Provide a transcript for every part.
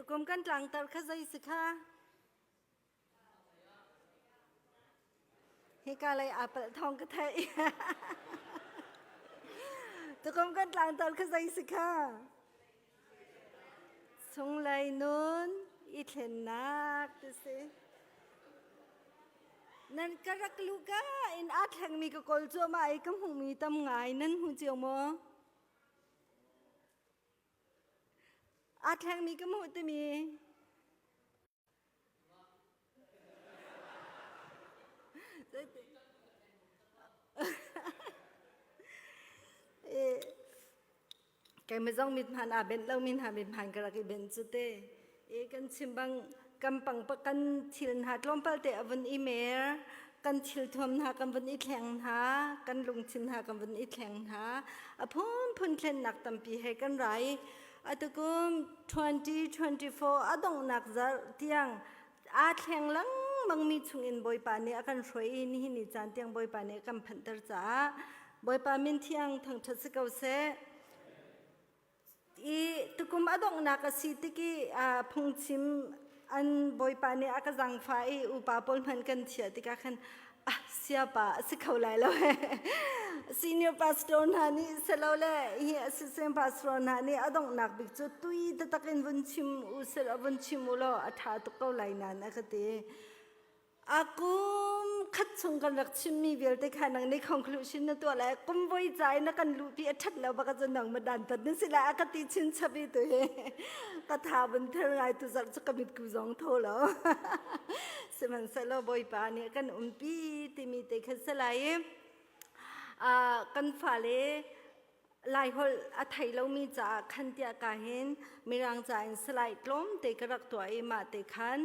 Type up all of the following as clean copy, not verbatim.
Tukum kan tlangtar kha zei si kha? Hika lei aa palh thawng ka theih. Tukum kan tlangtar kha zei si kha? Chunglei nun i thlennak ti si. Nan ka rak luka in aa thlengmi ka kawl cuahmah i ka hmuhmi tam ngai nan hmu cio maw? Aa thlengmi ka hmuh timi Keimah zong mithman aa benh lomi hna mithman ka rak i benh cu te. I kan chim bang kan pang kan thil hna tlawmpal te a vun i mer, kan thil thuam hna kan vun i thleng hna, kan lungthin hna kan vun i thleng hna. A phunphun thlennak tampi he kan rai. Atukum 2024 a donghnak zarh tiang aa thleng lengmangmi chungin Bawipa nih a kan hruai i nihin ni caan tiang Bawipa nih a kan phanhter caah Bawipa min thiang thangṭhat si ko seh. I tukum a donghnak a si tik i phungchim an Bawipa nih a ka zaangfah i upa pawl hmanh kan thiah tikah khan ah siapa a si kho lai lo. Senior pastor hna nih silole hi assistant pastor hna nih a donghnak bik cu tui taktak in vun chim u sila vun chim u law a ṭha tuk ko lai nan a ka ti. A kum khat chung kan rak chimmi vialte kha nang nih conclusion na tuah lai kum voi ca in na kan luhpi a ṭhat lo bak ahcun nang ma dan tat na si lai a ka ti chin chap i tu hi ka tha vun ther ngai tu zarh cu ka mitku zong tho lo. Sihmanhsehlaw Bawipa nih kan umpi timi te kha si lai i kan fale Laiholh a thei lomi caah khan tiah ka hin Mirang ca in salai tlawm te ka rak tuah i mah te khan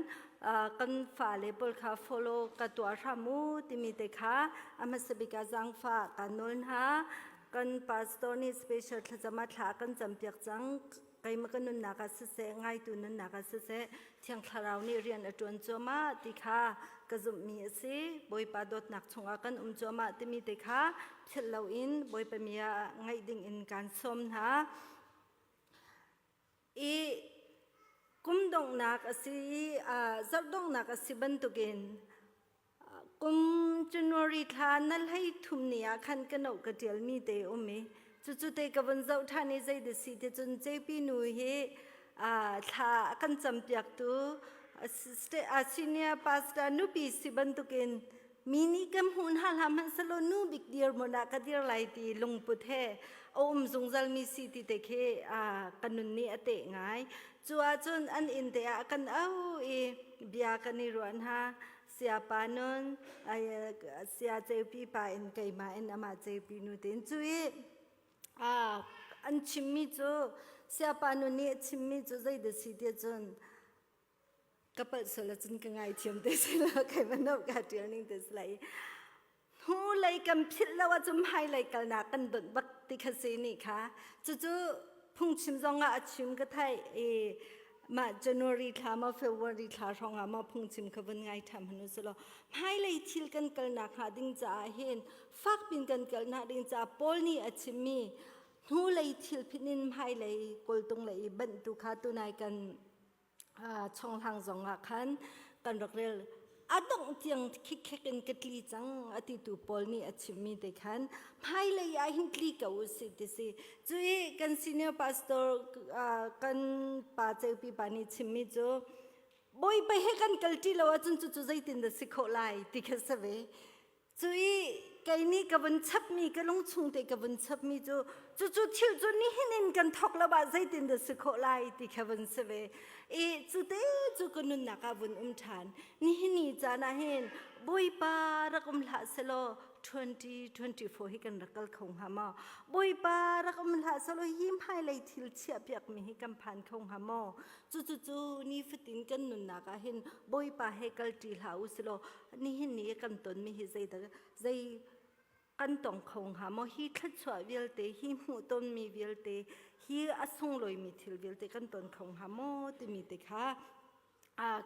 kan fale pawl kha follow ka tuah hram u timi te kha a hmasa bik ah zaangfah ka nawl hna. Kan pastor nih special thlacam ah thla kan campiak cang. Keimah ka nunnak ah siseh, ngaitu nunnak ah siseh, Thiang Thlarau nih rian a ṭuan cuahmah ti kha ka zumhmi a si. Bawipa dawtnak chungah kan um cuahmah timi te kha philh loin Bawipa mi ah ngaih dingin kaan sawm hna. I kum donghnak a si i zarh donghnak a si bantukin kum January thla na hlei thum ni ah khan ka noh ka ṭialmi te um i cucu te ka vun zoh ṭhan i zei da si ti cun JP nu hi thla a kan campiaktu senior pastor nupi si bantukin mi nih kan hmuh hna hlah hmanh selaw nu bik dirhmun ah ka dir lai ti lungput he a um zungzalmi si ti te khi ka nun nih a teh ngai. Cu ahcun an inn te ah kan au i bia kan i ruah hna. Siapa nun, sia ceupi pa in keimah in amah ceupi nu tein cu i an chimmi cu siapa nu nih a chimmi cu zei dah si ti cun ka palh sual ahcun ka ngaithiam te si lo kai bantuk ka ṭial ning te si lai i hnulei kan philh lo ahcun hmailei kalnak kan donh bak ti kha si nih kha cucu phungchim zong ah a chim ka theih i mah January thla maw February thla hrawng ah maw phungchim kha vun ngai ṭham hanu si law hmailei thil kan kalnak hnga ding caah hin fakpin kan kalnak ding caah Paul nih a chimmi hnulei thil phit in hmailei kawltung lei i banh tu kha tunai kan chonghlang zong ah khan kan rak rel a dongh tiang khikhek in ka tli cang a ti tu pawl nih a chimmi te khan hmailei ah hin tli ko u si ti si cu i kan senior pastor kan pa ceupi pa nih chimmi cu bawipa he kan kal ṭi lo ahcun cucu zeitin dah si khawh lai ti kha si ve Cu i kei nih ka vun chapmi ka lungchung te ka vun chapmi cu cucu thil cu nihin in kan thawk lo ah zeitin dah si khawh lai ti kha vun si ve i cu te cu ka nunnak ah vun um ṭhan nihin ni caan ah hin Bawipa rak um hlah selaw 2024 hi kan rak kal kho hnga maw Bawipa rak um hlah selaw hi hmailei thil chiahpiakmi hi kan phan kho hnga maw cucu nifatin kan nunnak ah hin Bawipa he kalṭi hlah u silaw nihin ni kan tonmi hi zei zei kan tong kho hnga maw hi thluachuah vialte hi hmuh tonmi vialte hi a sunglawimi thil vialte kan ton kho hnga maw timi te kha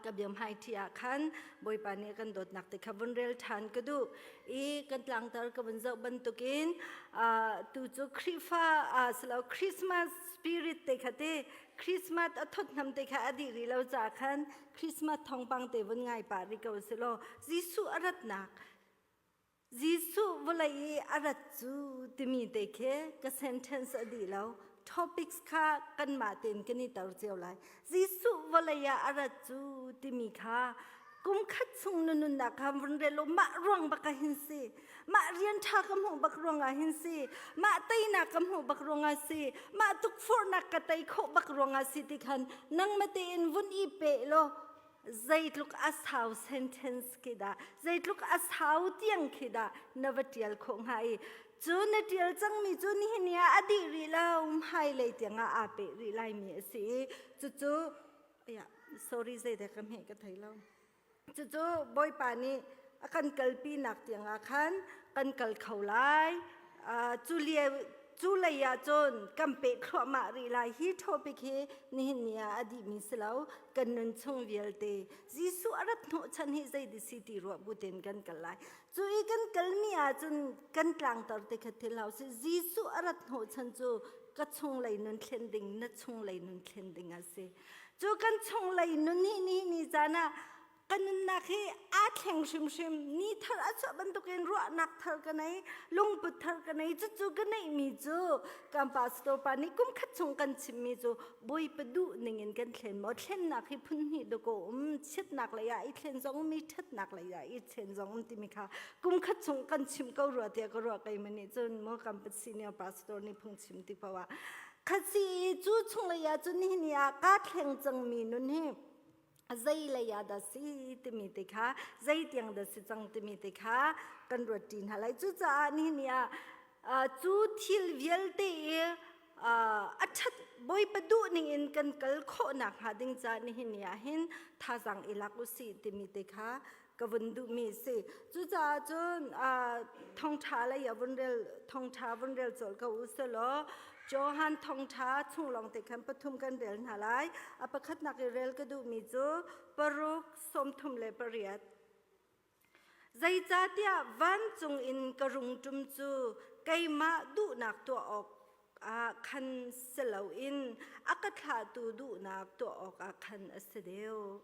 ka biam hai thi ah khan Bawipa nih kan dawtnak te kha vun rel ṭhan ka duh i kan tlangtar ka vun zoh bantukin tu cu Khrihfa silo Christmas spirit te kha te. Christmas a thot hnam te kha a dih rih lo ca khan Christmas thawngpang te vun ngai pah rih ko si law Jesuh a ratnak Jesuh vawlei i a rat cu timi te khi ka sentence a dih lo. Topics kha kanmah tein kan i tar cio lai. Jesuh vawlei ah a rat cu timi kha kum khat chung na nunnak kha vun rel u mah ruang bak ah hin si mah rian ṭha ka hmuh bak ruangah hin si mah teinak ka hmuh bak ruangah si mah tukforhnak ka tei khawh bak ruangah si ti khan nangmah tein vun i pe law zeitluk a sau sentence khi dah zeitluk a sau tiang khi dah na va ṭial khawh hnga i cu na ṭial cangmi cu nihin ni ah a dih rih lo hmailei tiangah aa peh rih laimi a si i cucu sorry zeidah ka hmeh ka thei lo cucu Bawipa nih a kan kalpinak tiangah khan kan kal kho lai cu lio cu lei ah cun kan peh thluahmah rih lai hi topic hi nihin ni ah a dihmi si lo kan nun chung vialte Jesuh a rat hnawhchan hi zei si ti ruah bu tein kan kal lai cu i kan kalmi ah cun kan tlangtar te kha thil hau si Jesuh a rat hnawhchan cu ka chunglei nun thlen ding na chunglei nun thlen ding a si cu kan chunglei nun hi ni ni caan ah ka nunnak hi aa thleng hrimhrim ni thar a chuah bantukin ruahnak thar ka nei lungput thar ka nei cucu ka neihmi cu kan pastor pa nih kum khat chung kan chimmi cu bawipa duh ningin kan thlen maw thlennak hi phun hnih dakaw um chiatnak lei ah i thlen zong um i ṭhatnak lei ah i thlen zong um timi kha kum khat chung kan chim ko rua tiah ka ruah keimah nih cun maw kan senior pastor nih phung chim ti paoh ah khat si i cu chung lei ah cun nihin ni ah kaa thleng cangmi nun hi zei lei ah dah si timi te kha zei tiang dah si cang timi te kha kan ruat ṭi hna lai cucaah nihin ni ah cu thil vialte i a ṭhat bawipa duh ning in kan kal khawh nakhnga ding ca nihin ni ah hin thazaang i lak usih timi te kha ka vun duhmi a si. Cucaah cun thawngṭha lei ah vun rel thawngṭha vun rel colh ko u selaw Johan thawngṭha chung lawng te khan pathum kan rel hna lai. A pakhatnak i rel ka duhmi cu paruk 38. Zeicahtiah vancung in ka rung ṭum cu keimah duhnak tuah awk ah khan si loin a ka thlahtu duhnak tuah awkah khan a si deuh.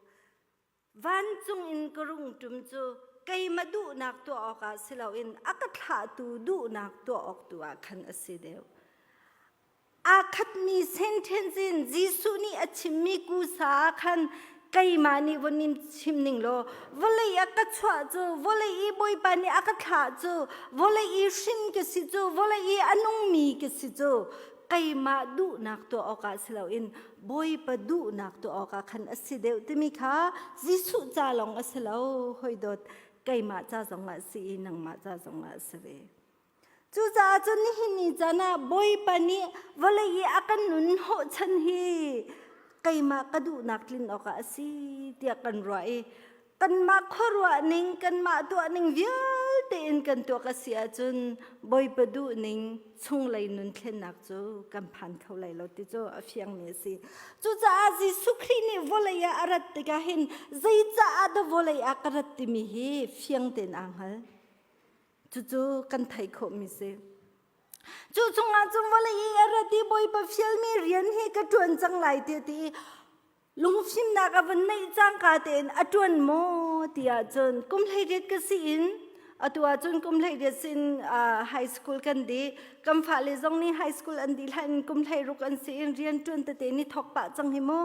Vancung in ka rung ṭum cu keimah duhnak tuah awkah si loin a ka thlahtu duhnak tuah awk tu ah khan a si deuh. Aa khatmi sentence in Jesuh nih a chimmi kusa ah khan keimah nih von in chim ning law vawlei a ka chuah cu vawlei i Bawipa nih a ka thlah cu vawlei i hrin ka si cu vawlei i a nungmi ka si cu keimah duhnak tuah awkah si loin Bawipa duhnak tuah awkah khan a si deuh timi kha Jesuh ca lawng a si lo hoi dawt keimah ca zongah a si i nangmah ca zongah a si ve. Cucaah cun nihin ni caan ah Bawipa nih vawlei i a kan nun hnawhchan hi keimah ka duhnak tlin awkah a si tiah kan ruah i kanmah khuaruah ning kanmah tuah ning vialte in kan tuak a si ahcun Bawipa duh ning chunglei nun thlennak cu kan phan kho lai lo ti cu a fiangmi a si. Cucaah Jesuh Khrih nih vawlei ah a rat tikah hin zeicaah dah vawlei ah ka rat timi hi fiang tein aa hngal. Cucu kan theih khawhmi si. Cu chungah cun vawlei i a rat i Bawipa fialmi rian hi ka ṭuan cang lai ti a ti i lungfimnak a vun neih cangka tein a ṭuan maw ti ahcun kum 18 ka si in atu ahcun kum 18 sin high school kan dih kan fale zong nih high school an dih hlan in kum 16 an si in rian ṭuan tete ni thok pah cang hi mu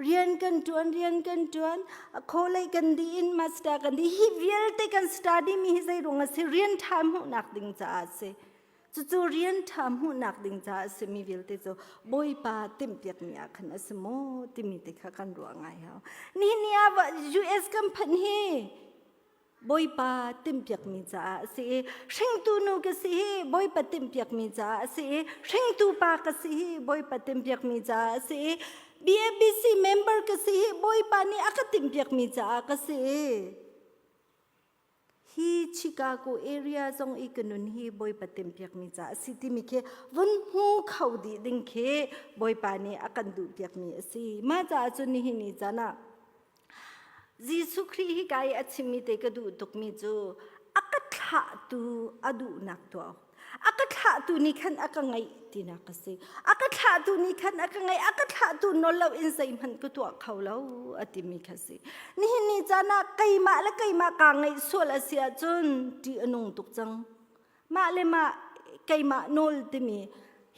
rian kan ṭuan rian kan ṭuan kholei kan dih in master kan dih hi vialte kan study mi hi zei ruang a si rian ṭha hmuhnak ding caah a si Cucu rian ṭha hmuhnak ding caah a simi vialte cu Bawipa timhpiakmi ah khan a si maw timi te kha kan ruah ngai hau. Nihin ni ah US kan phanh hi Bawipa timhpiakmi caah a si i hringtu nu ka si hi Bawipa timhpiakmi caah a si i hringtu pa ka si hi Bawipa timhpiakmi caah a si i BABC member ka si hi Bawipa nih a ka timhpiakmi caah ka si. Hi Chicago area zong i ka nun hi Bawipa timhpiakmi ca a si timi khi vun hmu kho dih ding khi Bawipa nih a kan duhpiakmi a si. Mah caah cun nihin ni caan ah Jesuh Khrih hi ka i a chimmi te ka duh tukmi cu a ka thlahtu a duhnak tuah awk. A ka thlahtu nih khan a ka ngaih tinak a si. A ka thlahtu nih khan a ka ngaih, a ka thlahtu nawl lo in zeihmanh ka tuah kho lo a timi kha si. Nihin ni caan ah keimah le keimah kaa ngaih sual a si ahcun ṭih a nung tuk cang. Mah le mah keimah nawl timi,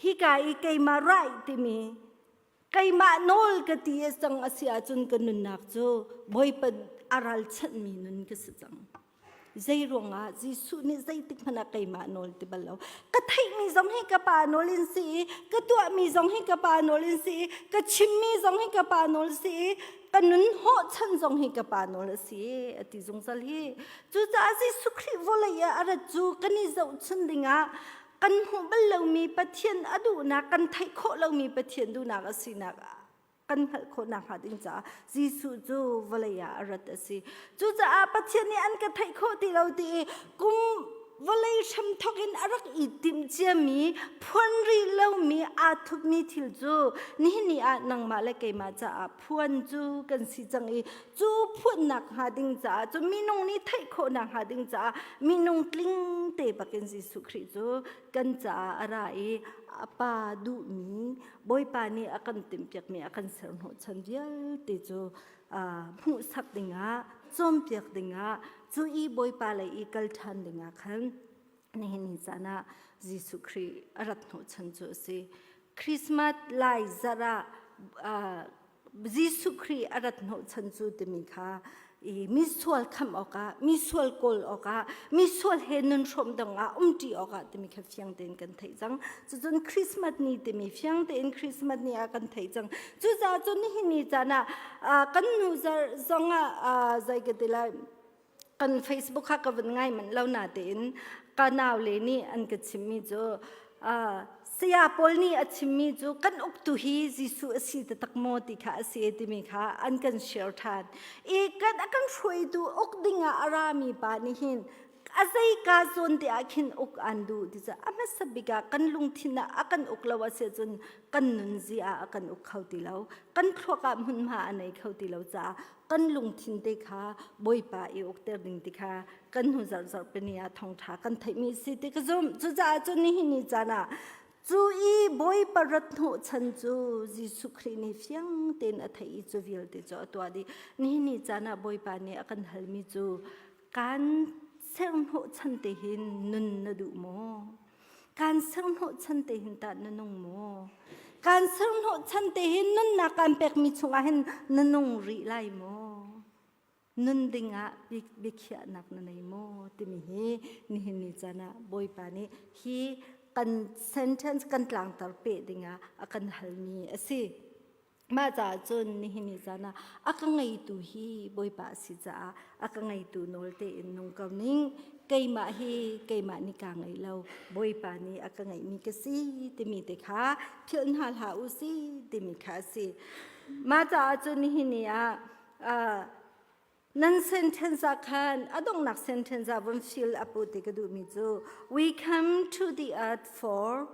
hika i keimah right timi, keimah nawl ka ti a cang a si ahcun ka nunnak cu Bawipa a ralchanhmi nun ka si cang. Zei ruangah Jesuh nih zeitik hmanh ah keimah nawl ti bal lo. Ka theihmi zong hi ka pa nawl in si i, ka tuahmi zong hi ka pa nawl in si i, ka chimmi zong hi ka pa nawl si i, ka nun hnawhchan zong hi ka pa nawl a si a ti zungzal hi. Cucaah Jesuh Khrih vawlei ah a rat cu kan i zohchun dingah kan hmuh bal lomi Pathian a duhnak, kan theih khawh lomi Pathian duhnak a sinak kan hngalh khawh nakhnga ding caah Jesuh cu vawlei ah a rat a si. Cucaah Pathian nih an ka theih khawh ti lo ti i kum vawlei hramthawk in a rak i timh ciami phuan rih lomi aa thupmi thil cu nihin ni ah nangmah le keimah caah phuan cu kan si cang i cu phuannak hnga ding caah cu minung nih theih khawh nakhnga ding caah minung tling te bakin Jesuh Khrih cu kan caah a ra i a pa duhmi Bawipa nih a kan timhpiakmi a kan ser hnawhchan vialte cu hmuhsak dingah cawnpiak dingah cu i Bawipa lei i kal ṭhan dingah khan nihin ni caan ah Jesuh Khrih a rat hnawhchan cu a si. Christmas lai zarh ah Jesuh Khrih a rat hnawhchan cu timi kha i misual khamh awkah, misual kawl awkah, misual he nun hrawm dongah umṭi awkah timi kha fiang tein kan theih cang. Cucun Christmas ni timi fiang tein Christmas ni ah kan theih cang. Cucaah cun nihin ni caan ah kan nu zarh zongah zei ka ti lai kan Facebook kha ka vun ngai manh lo na tein ka nau le nih an ka chimmi cu saya pawl nih a chimmi cu kan uktu hi Jesuh a si taktak maw ti kha a si timi kha an kan share ṭhan i kan a kan hruaitu uk dingah a rami pa nih hin a zeika zawn te ah khin uk an duh ti cu a hmasa bik ah kan lungthin ah a kan uk lo a si cun kan nunzi ah a kan uk kho ti lo kan thluak ah hmunhma a nei kho ti lo caah kan lungthin te kha Bawipa i ukter ding ti kha kan hnu zarh zarhpini ah thawngṭha kan theihmi si ti ka zumh. Cucaah cun nihin ni caan ah cu i Bawipa rat hnawhchan cu Jesuh Khrih nih fiang tein a theih i cu vialte cu a tuah dih. Nihin ni caan ah Bawipa nih a kan halmi cu kan serhnawhchan te hin nun na duh maw? Kan serhnawhchan te hin tah na nung maw? Kan serhnawhchan te hin nunnak kan pekmi chungah hin na nung rih lai maw? Nun dingah biakhiahnak na nei maw? Timi hi nihin ni caan ah Bawipa nih hi kan sentence kan tlangtar peh dingah a kan halmi a si. Mah caah cun nihin ni caan ah a ka ngeitu hi Bawipa a si caah a ka ngeitu nawl tein nung ko ning. Keimah hi keimah nih kaa ngei lo, Bawipa nih a ka ngeihmi ka si timi te kha philh hna hlah u si timi kha a si. Mah caah cun nihin ni ah nan sentence ah khan a donghnak sentence ah vun fill up u ti ka duhmi cu we come to the earth for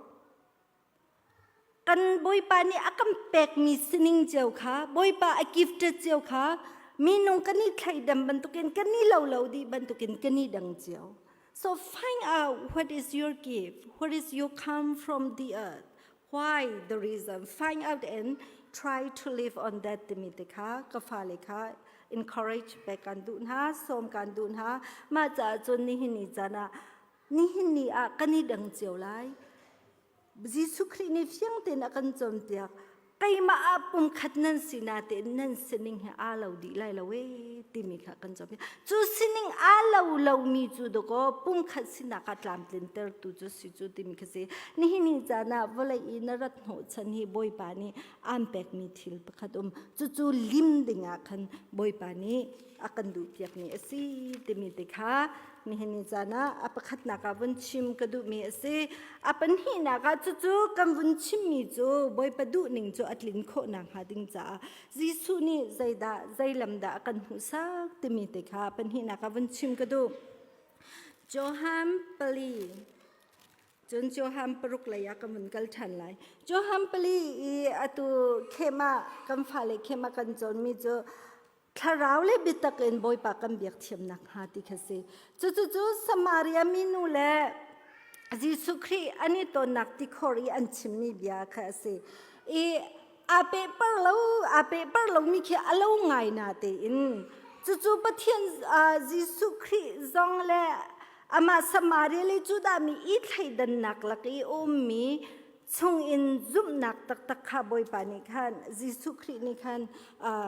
Kan Bawipa nih a kan pekmi sining cio kha, Bawipa a gifted cio kha minung kan i thleidang bantukin kan i lo lo dih bantukin kan i dang cio. So find out what is your gift, what is your come from the earth, why the reason, find out and try to live on that timi te kha ka fale kha encourage pek kan duh hna, sawm kan duh hna. Mah caah cun nihin ni caan ah nihin ni ah kan i dang cio lai. Jesuh Khrih nih fiang tein a kan cawnpiak. Keimah ah pumkhat nan si natein nan sining he aa lo dih lai lo ee timi kha kan cawnpiak. Cu sining aa lo lomi cu dakaw pumkhat sinak ah tlamtlintertu cu si cu timi kha si. Nihin ni caan ah vawlei i na rat hnawhchan hi Bawipa nih aan pekmi thil pakhat um. Cucu lim dingah khan Bawipa nih a kan duhpiakmi a si timi te kha nihin ni caan ah a pakhatnak ah vun chim ka duhmi a si. A pahnihnak ah cucu kan vun chimmi cu Bawipa duhning cu a tlin khawh nakhnga ding caah Jesuh nih zeidah zei lam dah a kan hmuhsak timi te kha pahnihnak ah vun chim ka duh. Johan pali Cun Johan paruk lei ah ka vun kal ṭhan lai. Johan pali i atu khema kan fale khema kan cawnmi cu thlarau le biatak in Bawipa kan biak thiam nakhnga ti kha si. Cucu cu Samaria minu le Jesuh Khrih an i tonnak tikhor i an chimmi bia kha a si. I aa pehpar lo aa pehpar lomi khi a lo ngai na tein cucu Pathian Jesuh Khrih zong le amah Samaria le Judah mi i thleidannak lak i a ummi chungin zumhnak taktak kha Bawipa nih khan Jesuh Khrih nih khan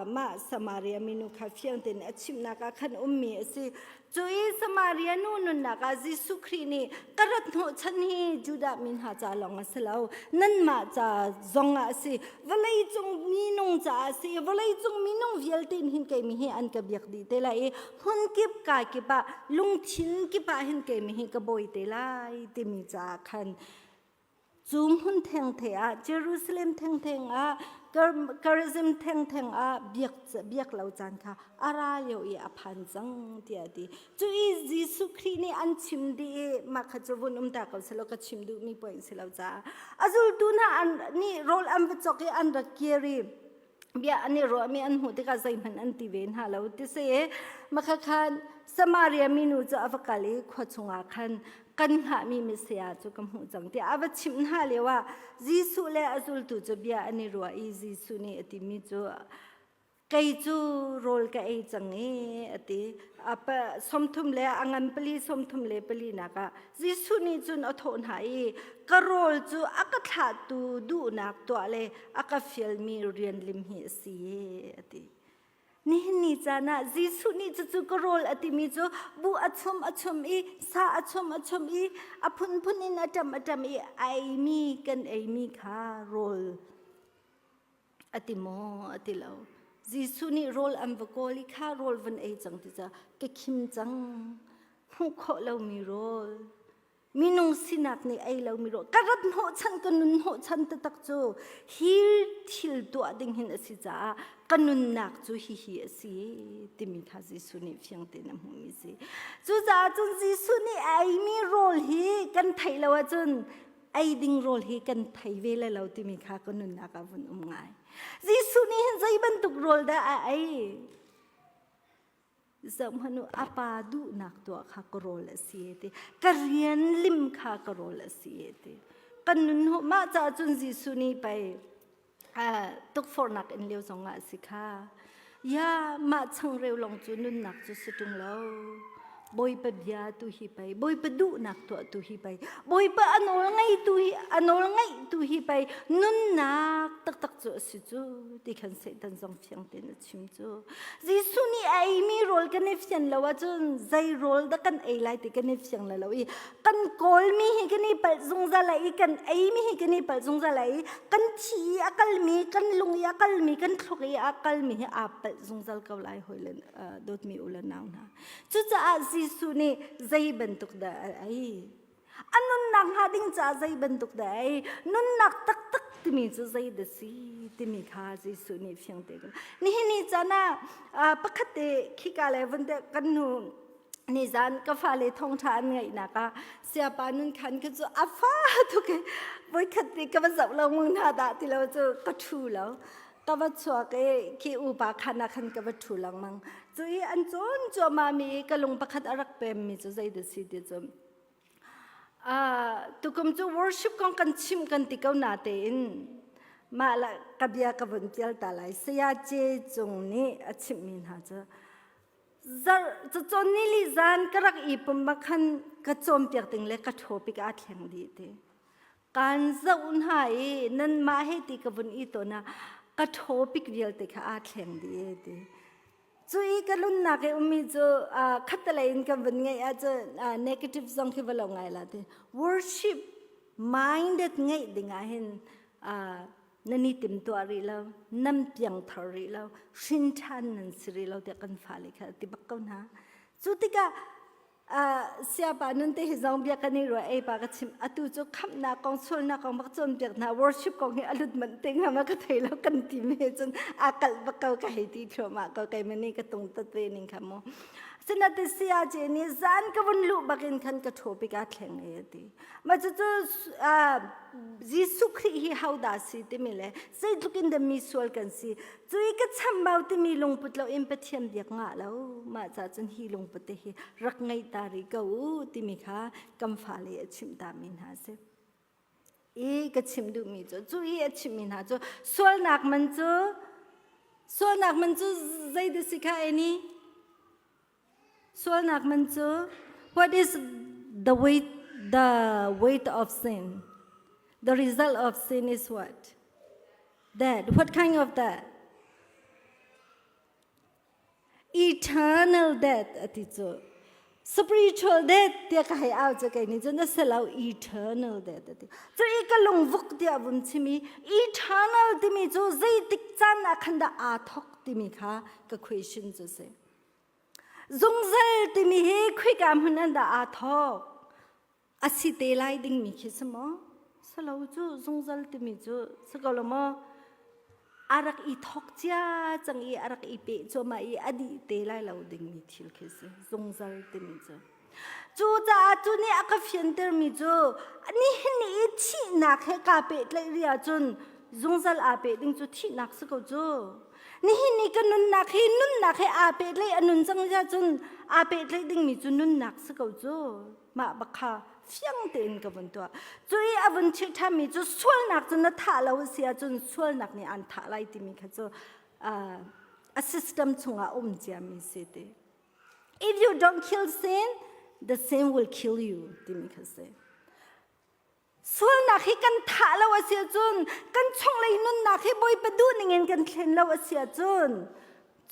mah Samaria minu kha fiang tein a chimhnak ah khan ummi a si. Cu i Samaria nu nunnak ah Jesuh Khrih nih ka rat hnawhchan hi Judah mi hna ca lawng a si lo, nanmah ca zong ah a si, vawleicung minung caah a si, vawleicung minung vialte hin keimi hi an ka biak dih te lai i hmun kip ka kip ah lungthin kip ah hin keimi hi ka bawi te lai timi caah khan Cu hmun thengthe ah Jerusalem thengtheng ah Gerizim thengtheng ah biak biak lo caan kha a ra lio i a phan cang tiah a ti. Cu i Jesuh Khrih nih an chim dih i mah kha cu vun um ta ko selaw ka chim duhmi point si lo caah a zultu hna an nih rawl an va cawk i an rak kir i bia an i ruahmi an hmuh tikah zeihmanh an ti ve hna lo ti si makha khan Samaria minu cu a va kal i khua chungah khan kan hngahmi Messiah cu ka hmuh cang tiah a va chimh hna lio ah Jesuh le a zultu cu bia an i ruah i Jesuh nih a timi cu kei cu rawl ka ei cang i a ti 34 le a ngan pali 34 nak ah Jesuh nih cun a thawh hna i ka rawl cu a ka thlahtu duhnak tuah le a ka fialmi rian lim hi a si a ti. Nihin ni caan ah Jesuh nih cucu ka rawl a timi cu buh a chum a chum i sa a chum a chum i a phunphun in a ṭam a ṭam i a eimi kan eimi kha rawl a ti maw a ti lo. Jesuh nih rawl an va kawl i kha rawl van ei cang ti ca ka khim cang hmuh khawh lomi rawl minung sinak nih ei lomi rawl ka rat hnawhchan ka nun hnawhchan taktak cu hi thil tuah ding hin a si caah ka nunnak cu hihi a si timi kha Jesuh nih fiang tein a hmuhmi si. Cucaah cun Jesuh nih a eimi rawl hi kan theih lo ahcun ei ding rawl hi kan thei ve le lo timi kha ka nunnak ah vun um ngai. Jesuh nih hin zei bantuk rawl dah a ei? Zohhmanh u, a pa duhnak tuah kha ka rawl a si ti. Ka rian lim kha ka rawl a si ti. Kan nun hu mah caah cun Jesuh nih pei tukforhnak in lio zong ah a si kha. Ya mah changreu lawng cu nunnak cu si ṭung lo. Bawipa bia tu hi pei, Bawipa duhnak tuah tu hi pei, Bawipa a nawl ngeitu hi a nawl ngaih tu hi pei nunnak taktak cu a si cu ti khan Satan zong fiang tein a chim cu. Jesuh nih a eimi rawl kan i fian lo ahcun zei rawl dah kan ei lai ti kan i fiang lo i kan kawlmi hi kan i palh zungzal i kan eimi hi kan i palh zungzal i kan thi i a kalmi kan lung i a kalmi kan thluk i a kalmi hi aa palh zungzal ko lai hawi le dawtmi u le nau hna cucaah Jesuh nih zei bantuk dah a ei a nunnak hnga ding caah zei bantuk dah a ei nunnak taktak timi cu zei dah si timi kha Jesuh nih fiang te nihin ni caan ah pakhat te khika le vun te kan nu nizan ka fale thawngṭha an ngaihnak ah siapa nun khan ka cu a fa tuk i voikhat te ka va zoh lo mung hna dah ti lo cu ka ṭhu lo ka va chuak i khi upa khan ah khan ka va ṭhu lengmang cu i an cawn cuahmah mi i ka lung pakhat a rak pem mi cu zei dah si ti cu tukum cu worship kong kan chim kan ti ko na tein mah la ka bia ka vun pial ta lai saya ce cung nih a chimhmi hna cu Zarh cacawn nili zan ka rak i pum bak khan ka cawnpiak ding le ka topic aa thleng dih ti. Kaan zoh hna i nanmah he ti ka vun i tawn ah ka topic vialte kha aa thleng dih ti. Cu i ka lunnak i ummi cu khattelei in kan vun ngeih ahcun negative zong khi va lo ngai la ti. Worship minded ngeih ding ah hin nan i timtuah rih lo nan piangthar rih lo hrin ṭhan nan si rih lo tiah kan fale kha ti bak ko hna cu tikah siapa nun te hi zong bia kan i ruah ei pa ka chim atu cu khamhnak kong sualnak kong bak cawnpiak hna worship kong hi alut manh te hnga ma ka thei lo kan ti me cun a kalh bak ko ka hei ti thluahmah ko kei mani ka tung tat ve ning kha mu. Sinate saya ce nih zan ka vun luh bakin khan ka topic a thleng e ti. Ma cu cu Jesuh Khrih hi hodah si timi le zeitluk in dah mi sual kan si. Cui ka chambau timi lungput lo in Pathian biak ngah lo. Mah ca cun hi lungput te hi rak ngei ta rih ko u timi kha kan fale a chimh ta mi hna si. I ka chim duhmi cu cu i a chimmi hna cu sualnak man cu sualnak man cu zeidah si kha eni sualnak man cu what is the weight the weight of sin the result of sin is what that what kind of that Eternal death a ti cu. Spiritual death tiah ka hei au cu kei nih cun a si lo eternal death a ti. Cu i ka lungvuk tiah vun chim i eternal timi cu zeitik caan ah khan dah aa thok timi kha ka question cu si. Zungzal timi hi khika hmun an dah aa thok? A si te lai dingmi khi si maw? Si lo cu zungzal timi cu si ko lo maw? A rak i thok cia cang i a rak i peh cuahmah i a dih te lai lo dingmi thil khi si zungzal timi cu. Cucaah cu nih a ka fiantermi cu nihin ni i thihnak he kaa pehtlaih rih ahcun zungzal aa peh ding cu thihnak si ko cu. Nihin ni ka nunnak hi nunnak he aa pehtlaih a nun cang ahcun aa pehtlaih dingmi cu nunnak si ko cu. Mah bak kha fiang tein ka vun tuah. Cu i a vun chilh ṭhanmi cu sualnak cu na thah lo a si ahcun sualnak nih aan thah lai timi kha cu a system chungah a um ciami si ti. If you don't kill sin, the sin will kill you timi kha si. Sualnak hi kan thah lo a si ahcun kan chunglei nunnak hi Bawipa duh ningin kan thlen lo a si ahcun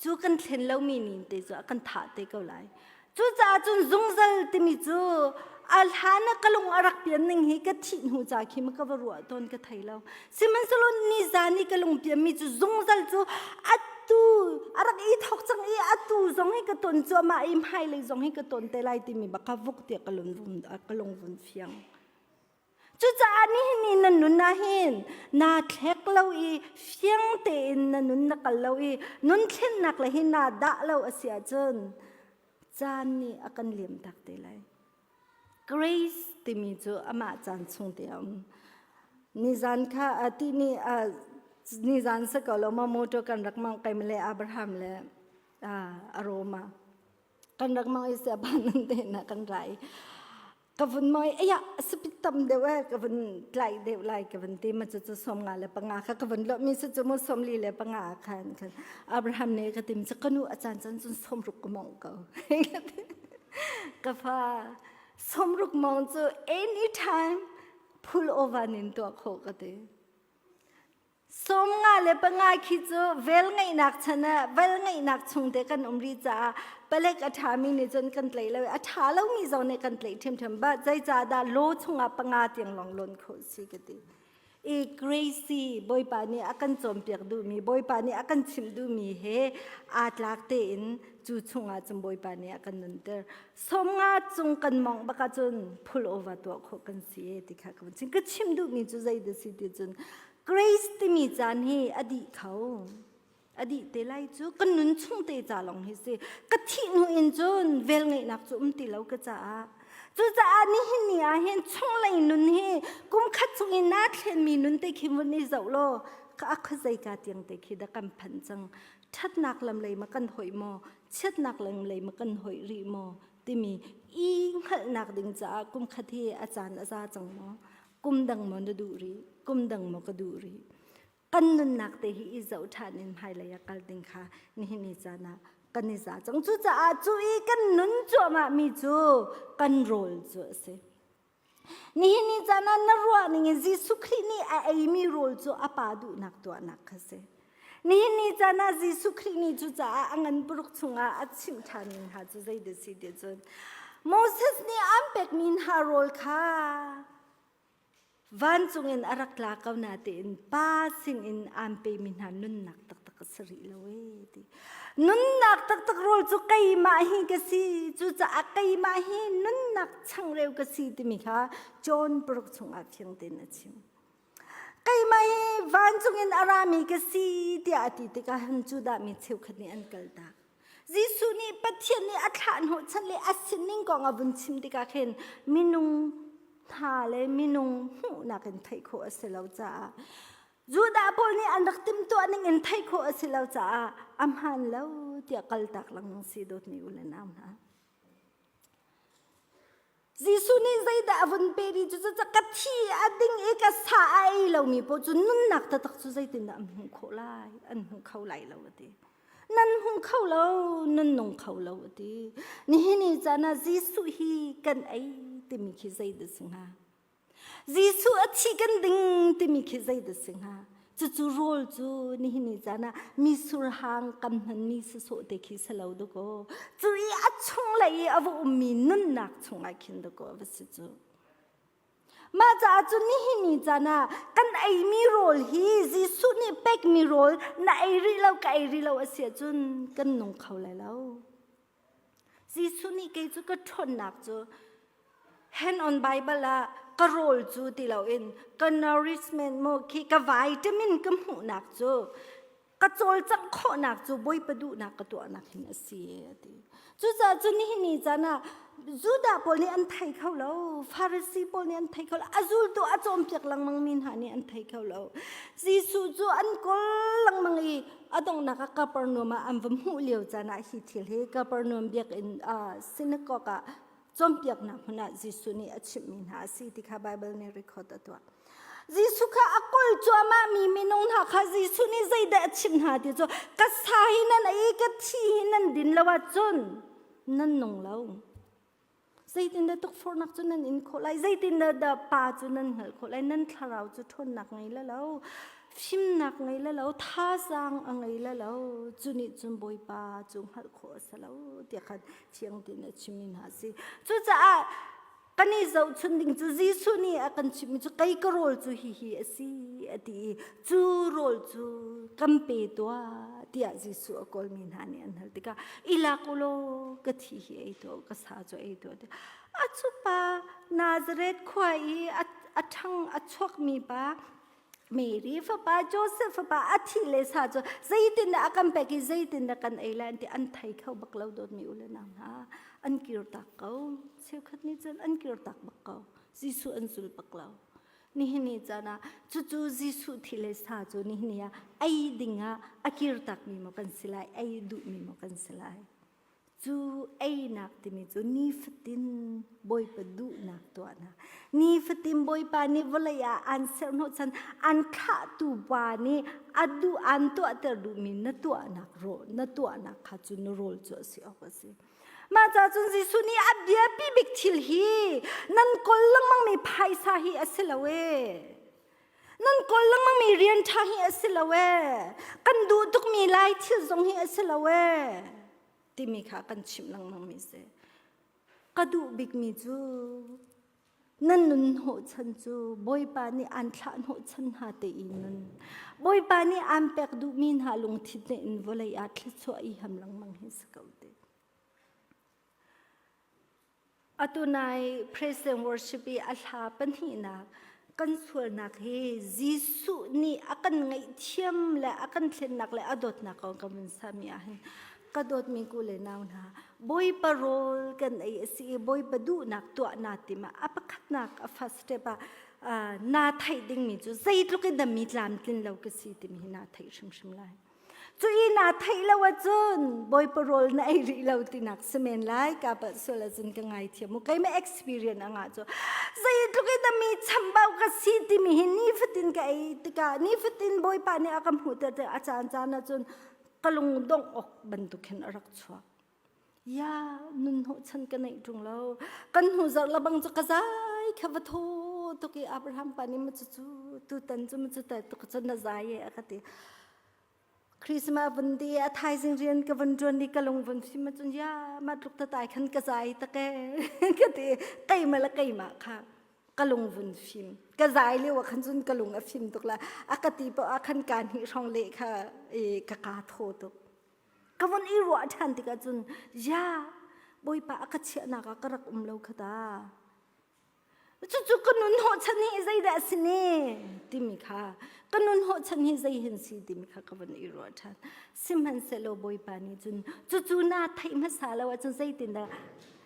cu kan thlen lomi nin te cu a kan thah te ko lai. Cucaah cun zungzal timi cu a hlan ah ka lung a rak pian ning hi ka thih hnu ca khi ma ka va ruah tawn ka thei lo. Sihmanhsehlaw nizan i ka lung pianmi cu zungzal cu atu a rak i thok cang i atu zong hi ka ton cuahmah i hmailei zong hi ka ton te lai timi bak kha vuk tiah ka lung vun ka lung vun fiang. Cucaah nihin ni nan nun ah hin naa thlek lo i fiang tein na nun na kal lo i nun thlennak le hi naa dah lo a si ahcun caan nih a kan liam tak te lai. Grace timi cu amah caan chung te a um. Nizan kha a ti ni nizan sa ko lo ma motor kan rak mang kai le Abraham le a Roma kan rak mang i sia ban te na kan rai ka vun moi aya asapit tam deuh e ka vun tlai deuh lai ka vun ti ma cu cu som nga le panga kha ka vun lo mi su cu mu som li le panga khan khan Abraham nih ka tim cu kanu a caan caan cun som ruk ka mong ko ka fa som ruk mong cu anytime pull over nin tuah kho ka ti 55 khi cu velngeihnak chan ah velngeihnak chung te kan um rih caah palek a ṭhami nih cun kan tlaih lo i a ṭha lomi zong nih kan tlaih ṭhiamṭhiam. But zeicahdah law chungah panga tiang lawng lawn khawh si ka ti. I Gracie Bawipa nih a kan cawnpiak duhmi, Bawipa nih a kan chimh duhmi he aa tlak tein cu chungah cun Bawipa nih a kan nunter. 50 cung kan mawngh bak ahcun pull over tuah khawh kan si e ti kha ka vun chim. Ka chim duhmi cu zei dah si ti cun Grace timi caan hi a dih kho. A dih te lai cu kan nun chung te ca lawng hi si. Ka thih hnu in cun velngeihnak cu um ti lo ka caah. Cucaah nihin ni ah hin chunglei nun hi kum khat chung in naa thlenmi nun te khi vun i zoh law ka a khuazei ka tiang te khi dah kan phanh cang. Ṭhatnak lam lei ma kan hoih maw? Chiatnak lam lei ma kan hoih rih maw? Timi i hngalhnak ding caah kum khat hi a caan a za cang maw? Kum dang maw na duh rih kum dang maw ka duh rih kan nunnak te hi i zoh ṭhan in hmailei ah kal ding kha nihin ni caan ah kan i za cang cucaah cu i kan nun cuahmah mi cu kan rawl cu a si nihin ni caan ah na ruah ning in Jesuh Khrih nih a eimi rawl cu a pa duhnak tuahnak kha si nihin ni caan ah Jesuh Khrih nih cucaah a ngan paruk chungah a chimh ṭhan ning hna cu zeidah si ti cun Moses nih an pekmi hna rawl kha Vancung in a rak tla ko natein pa sinin aan pemi hna nunnak taktak a si rih lo ee ti. Nunnak taktak rawl cu keimah hi ka si. Cucaah keimah hi nunnak changreu ka si timi kha John paruk chungah fiang tein a chim. Keimah hi vancung in a rami ka si tiah a ti tikah hin Judah mi cheukhat nih an kaltak. Jesuh nih Pathian nih a thlah hnawhchan le a sining kong a vun chim tikah khin minung hna le minung hmuhnak in theih khawh a si lo caah Judah pawl nih an rak timhtuah ning in theih khawh a si lo caah a hmaan lo tiah kaltak lengmang si dawtmi u le nau hna. Jesuh nih zeidah a vun pe ti cu ka thi a ding i ka sa a ei lomi paoh cu nunnak taktak cu zeitindah an hmuh khawh lai an hmu kho lai lo a ti. Nan hmu kho lo, nan nung kho lo a ti. Nihin ni caan ah Jesuh hi kan ei timi khi zeidah si hnga? Jesuh a thi kan ding timi khi zeidah si hnga? Cucu rawl cu nihin ni caan ah misur hang kam hmanmi sasawh te khi si lo dakaw. Cu i a chunglei i a va ummi nunnak chungah khin dakaw a va si cu. Mah caah cun nihin ni caan ah kan eimi rawl hi Jesuh nih pekmi rawl na ei rih lo ka ei rih lo a si ahcun kan nung kho lai lo. Jesuh nih kei cu ka ṭhawnnak cu hand on Bible ah ka rawl cu ti loin ka nourishment maw khi ka vitamin ka hmuhnak cu ka cawlcangh khawhnak cu Bawipa duhnak ka tuahnak hin a si a ti. Cucaah cun nihin ni caan ah Judah pawl nih an thei kho lo, Farasi pawl nih an thei kho lo, a zultu a cawnpiak lengmang mi hna nih an thei kho lo. Jesuh cu an kawl lengmang i a donghnak ah Kapernaum ah an va hmuh lio caan ah hi thil hi Kapernaum biakinn synagogue ah cawnpiaknak hmun ah Jesuh nih a chimhmi hna a si ti kha Baibal nih record a tuah. Jesuh kha a kawl cuahmah mi minung hna kha Jesuh nih zeidah a chimh hna ti cu ka sa hi nan ei ka thi hi nan din lo ahcun nan nung lo. Zeitindah tukforhnak cu nan in khawh lai? Zeitindah dah Pa cu nan hngalh khawh lai? Nan thlarau cu ṭhawnnak ngei la lo, fimnak ngei la lo, thazaang a ngei la lo. Cu nih cun Bawipa cu hngalh khawh a si lo tiah khan fiang tein a chimmi hna a si. Cucaah kan i zohchun ding cu Jesuh nih a kan chimhmi cu kei ka rawl cu hihi a si a ti i cu rawl cu kan pe tuah tiah Jesuh a kawlmi hna nih an hal tikah i lak u law ka thi hi ei tuah u ka sa cu ei tuah tiah a cu pa Nazareth khua i a ṭhang a chuakmi pa Mary fapa Joseph fapa a thi le sa cu zeitindah a kan pek i zeitindah kan ei lai an ti an thei kho bak lo dawtmi u le nau hna an kir tak ko cheukhat nih cun an kir tak bak ko Jesuh an zul bak lo nihin ni caan ah cucu Jesuh thi le sa cu nihin ni ah ei ding ah a kir takmi maw kan si lai ei duhmi maw kan si lai Cu einak timi cu nifatin Bawipa duhnak tuahnak. Nifatin Bawipa nih vawlei ah aan serhnawhchan, aan thlahtu pa nih a duh aan tuahter duhmi na tuahnak rawl, na tuahnak kha cu na rawl cu a si awk a si. Mah ca cun Jesuh nih a biapi bik thil hi nan kawl lengmangmi phaisa hi a si lo ee. Nan kawl lengmangmi rian ṭha hi a si lo ee. Kan duh tukmi lai thil zong hi a si lo ee. Timi kha kan chimh lengmangmi si. Ka duh bikmi cu nan nun hnawhchan cu Bawipa nih aan thlah hnawhchan hna te i nun. Bawipa nih aan pek duhmi hna lungthin te in vawlei ah thluachuah i ham lengmang hi si ko te. Atu nai praise and worship i a hla pahnihnak kan sualnak hi Jesuh nih a kan ngaihthiam le a kan thlennak le a dawtnak kong kan vun sami ahhin ka dawtmi ku le nau hna Bawipa rawl kan ei a si i Bawipa duhnak tuah naa tim ah a pakhatnak a first step ah naa theih dingmi cu zeitluk in dah mi tlamtlin lo ka si timi hi naa theih hrimhrim lai. Cu i naa theih lo ahcun Bawipa rawl na ei rih lo tinak si men lai ka palh sual ahcun ka ngaithiam u keimah experience a ngah cu zeitluk in mi chambau ka si timi hi nifatin ka ei tikah nifatin Bawipa nih a ka hmuhter tik a caan caan ahcun ka lung dongh awk bantuk hin a rak chuak Ya nun hnawhchan ka neih ṭung lo kan hnu zarh labang cu ka zai kha va thaw tuk i Abraham pa nih ma cucu tutan cu ma cu ta tuk cun na zai e a ka ti Christmas vun di a thaizing rian ka vun ṭuan di ka lung vun fim cun ya ma tluk ta tai khan ka zai tak e ka ti keimah le keimah kha ka lung vun fim ka zai lio ah khan cun ka lung a fim tuk la a ka ti poah ah khan ka hnih hrawng leh kha ka ka thaw tuk Ka von i ruah ṭhan tikah cun ya Bawipa a ka chiahnak ah ka rak um lo kha ta. Cucu ka nun hnawhchan hi zeidah a si ne timi kha ka nun hnawhchan hi zei hen si timi kha ka van i ruah ṭhan. Sihmanhsehlaw Bawipa nih cun cucu naa theih hmasa lo ahcun zeitindah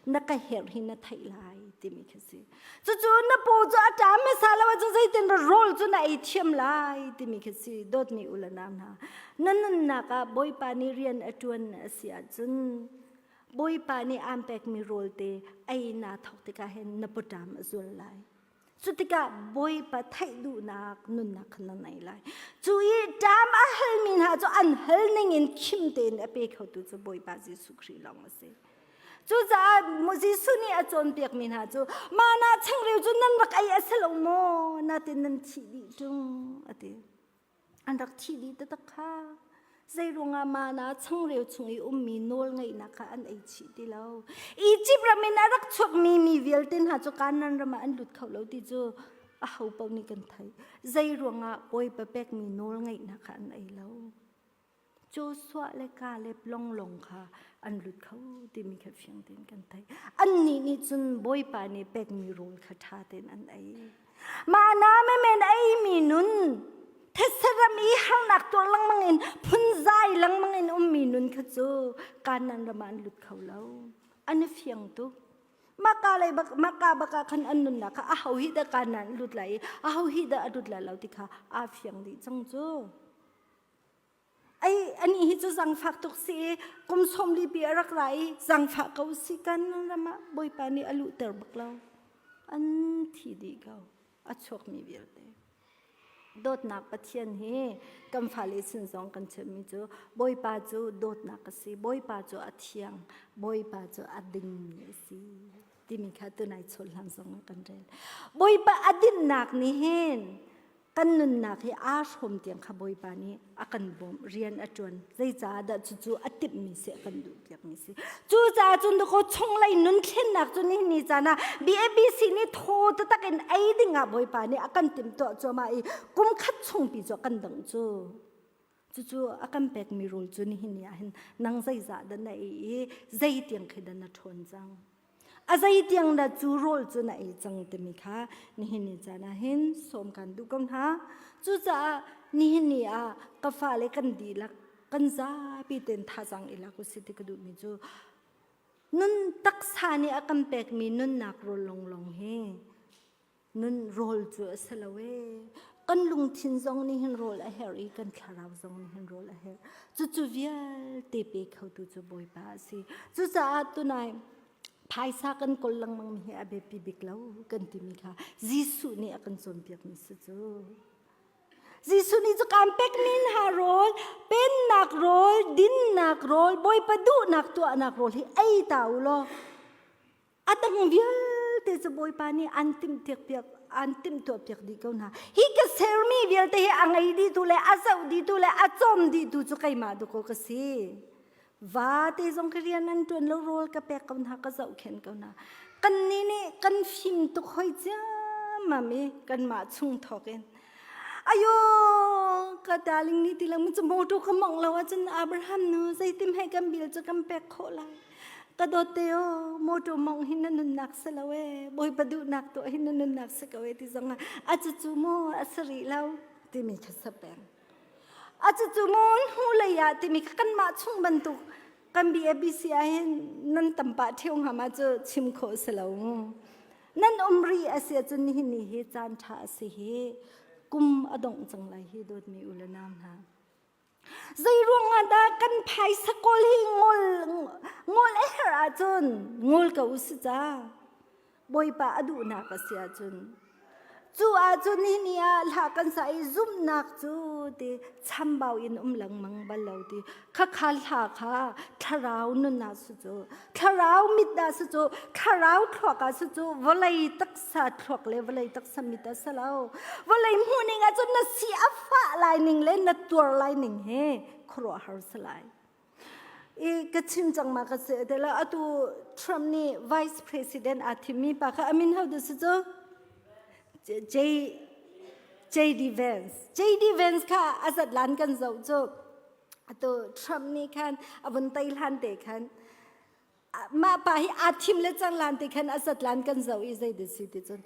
na ka herh hi na theih lai timi khi si. Cucu na paw cu a ṭam hmasa lo ahcun zeitindah rawl cu na ei thiam lai timi khi si. Dawtmi u le nau hna, na nunnak ah Bawipa nih rian a ṭuan a si ahcun Bawipa nih aan pekmi rawl te ei naa thawk tikah hin na pawṭam a zul lai. Cu tikah Bawipa theih duhnak nunnak kha na nei lai. Cu i ṭam a halmi hna cu an hal ningin khim tein a pe khotu cu Bawipa Jesuh Khrih lawng a si. Cucaah Jesuh nih a cawnpiakmi hna cu mana changreu cu nan rak ei a si lo maw? Natin nan thih dih ṭung a ti. An rak thih dih taktak kha. Zeiruangah mana changreu chung i ummi nawl ngeihnak kha an ei chih ti lo. Egypt ram in a rak chuakmi mi vialte hna cu Kanaan ram ah an lut kho lo ti cu aho paoh nih kan theih. Zeiruangah Bawipa pekmi nawl ngeihnak kha an ei lo. Joshua le Caleb longlong kha an lut kho timi kha fiang tein kan theih. Annih nih cun Bawipa nih pekmi rawl kha ṭha tein an ei. Mana men eimi nun thetse ram i harnak tuar lengmang in phunzai lengmang in ummi nun kha cu Kanaan ram ah an lut kho lo. An i fiang tuk. Maka lei bak maka baka khan an nunnak kha aho hi dah Kanaan lut lai i aho hi dah a lut lai lo ti kha aa fiang dih cang cu. Ai ani hi cu zangfak tuk si i kum sawmli pi a rak ra i zangfah ko si kan ram ah Bawipa nih a luhter bak lo. An thi dih ko. A chuakmi vialte. Dawtnak Pathian hi kan fale sin zong kan chimmi cu Bawipa cu dawtnak a si. Bawipa cu a thiang. Bawipa cu a dingmi a si. Timi kha tunai chawlhlang zong ah kan rel. Bawipa a dinnak nih hin kan nunnak hi aa hrawm tiang kha Bawipa nih a kan bawmh rian a ṭuan zeicaah dah cucu a timhmi si a kan duhpiakmi si cucaah cun dakaw chunglei nun thlennak cu nihin ni caan ah BABC nih thaw taktak in ei ding ah Bawipa nih a kan timhtuah cuahmah i kum khat chungpi cu a kan dangh cu cucu a kan pekmi rawl cu nihin ni ah hin nang zeizah dah na ei i zei tiang khi dah na ṭhawn cang A zeitiang dah cu rawl cu na ei cang timi kha nihin ni caan ah hin sawm kan duh ko hna. Cucaah nihin ni ah ka fale kan dihlak kan zapi tein thazaang i lak usih ti ka duhmi cu nun taksa nih a kan pekmi nunnak rawl lawnglawng hi Nun rawl cu a si lo ee. Kan lungthin zong nih hin rawl a herh i kan thlarau zong nih hin rawl a herh. Cucu vialte pe khotu cu Bawipa a si. Cucaah tunai phaisa kan kawl lengmang mi hi a biapi bik lo kan timi kha Jesuh nih a kan cawnpiakmi si cu. Jesuh nih cu kaan pekmi hna rawl, pennak rawl, dinnak rawl, Bawipa duhnak tuahnak rawl hi ei ta u law A dang vialte cu Bawipa nih an timhpiak an timhtuahpiak dih ko hna. Hi ka sermi vialte hi a ngei dihtu le a zoh dihtu le a cawm dihtu cu keimah dukaw ka si. Vate zong ka rian an ṭuan lo rawl ka pek ko hna ka zohkhenh ko hna. Kannih nih kan fim tuk hoi ciammam i kanmah chung thawk in ayo ka darling ni ti lang cu motor ka mong lo ahcun Abraham nu zeitim he kan bil cu kan pek khawh lai Ka dawt te aw, motor mong hi na nunnak si lo ee, Bawipa duhnak tuah hi na nunnak si ko ee ti zong ah a cucu mu a si rih lo timi kha sa peng. A cucu mu hnu lei ah timi kha kanmah chung bantuk kan BABC ah hin nan tam pah ṭheo hnga ma cu chim khawh si lo mu. Nan um rih a si ahcun nihin ni hi caan ṭha a si hi kum a dongh cang lai hi dawtmi u le nau hna. Zeiruang ah dah kan phaisa kawl hi ngol ngol a herh ahcun ngol ko u si ca. Bawipa a duhnak a si ahcun. Cu ahcun hi ni ah hla kan sa i zumhnak cu ti chambau in um lengmang bal lo ti khakha hla kha thlarau nun ah si cu thlarau mit ah si cu thlarau thluak ah si cu vawlei taksa thluak le vawlei taksa mit ah si lo vawlei hmuh ning ah cun na si a fah lai ning le na tuar lai ning he khuaruahhar si lai i ka chim cang ma ka si te la atu Trump nih vice president aa thimmi pa kha amin ho da si cu J JD Vance JD Vance kha azat lan kan zoh cu atu Trump nih khan a vun tei hlan te khan mah pa hi aa thim le cang lan te khan a zatlan kan zoh i zei dah si ti cun.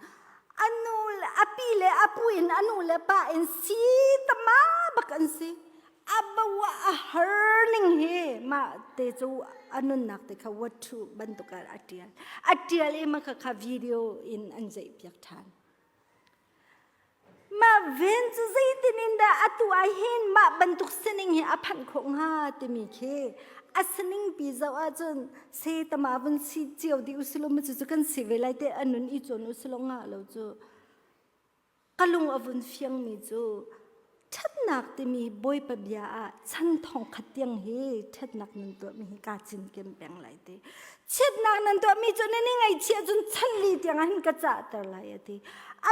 a pi le a pu in a nu le pa in si tama bak an si. A bawa a har ning hi mah te cu a nunnak te kha wathu bantuk ah a tial. A tial i mah kha video in an zeih piak than. Mah ven cu zeitin in dah atu ah hin mah bantuk sining hi a phanh khawh hnga timi khi a sining pi zoh ahcun se tama vun si cio dih usilo ma cucu kan si ve lai te a nun i cawn usilo nga lo cu ka lung a vun fiangmi cu ṭhatnak timi Bawipa bia ah chan thong khat tiang hi ṭhatnak nan tuahmi hi kaa cinken peng lai ti. Chiatnak nan tuahmi cu nan i ngaihchih ahcun chan li tiang ah hin ka cahter lai a ti.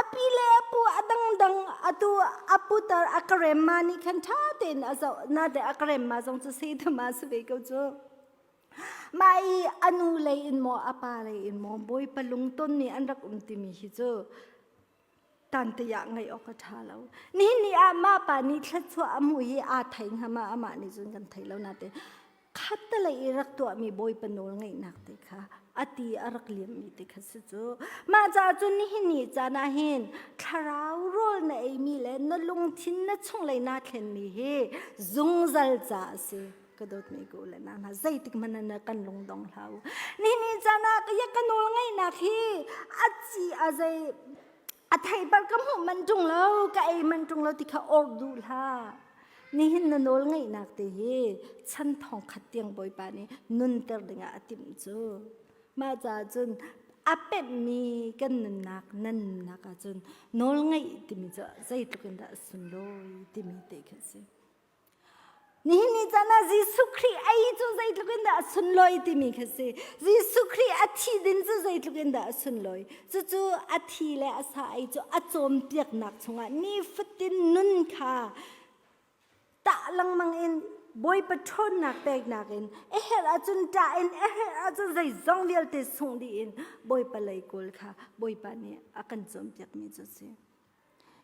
A pi le a pu a dangdang atu a putar a ka remma nih khan ṭha tein a zoh na te a ka remma zong cu seithama si ve ko cu. Mah i a nu lei in maw a pa lei in maw Bawipa lungton nih an rak um timi hi cu tante ah ngaih awk a ṭha lo. Nihin ni ah mah pa nih thluachuah a hmuh hi aa thei hnga ma amah nih cun kan thei lo nain khattelei i rak tuahmi Bawipa nawl ngeihnak te kha a ti a rak liammi te kha si cu. Mah caah cun nihin ni caan ah hin thlarau rawl na eimi le na lungthin na chunglei naa thlenmi hi zungzal ca a si. Ka dawtmi ka u le nau hna zeitik hmanh na kan lungdong hlah u. Nihin caan ah ka ka nawl ngeihnak hi a ci a zei a theipar ka hmuh man ṭung lo ka ei man ṭung lo ti kha or duh hlah. Nihin na nawl ngeihnak te hi chan thong khat tiang Bawipa nih nunter dingah a timh cu. Mah caah cun a pemhmi kan nunnak nan nunnak ahcun nawl ngeih timi cu zeitluk in dah a sunlawi timi te khi a si. Nihin ni caan ah Jesuh Khrih ei cu zeitluk in dah a sunlawi timi kha si. Jesuh Khrih a thi din cu zeitluk in dah a sunlawi. Cucu a thi le a sa ei cu a cawnpiaknak chungah nifatin nun kha tah lengmang in Bawipa ṭhawnnak peknak in a herh ahcun ṭah in a herh ahcun zeizong vialte sungh dih in Bawipa lei kawl kha Bawipa nih a kan cawnpiakmi cu a si.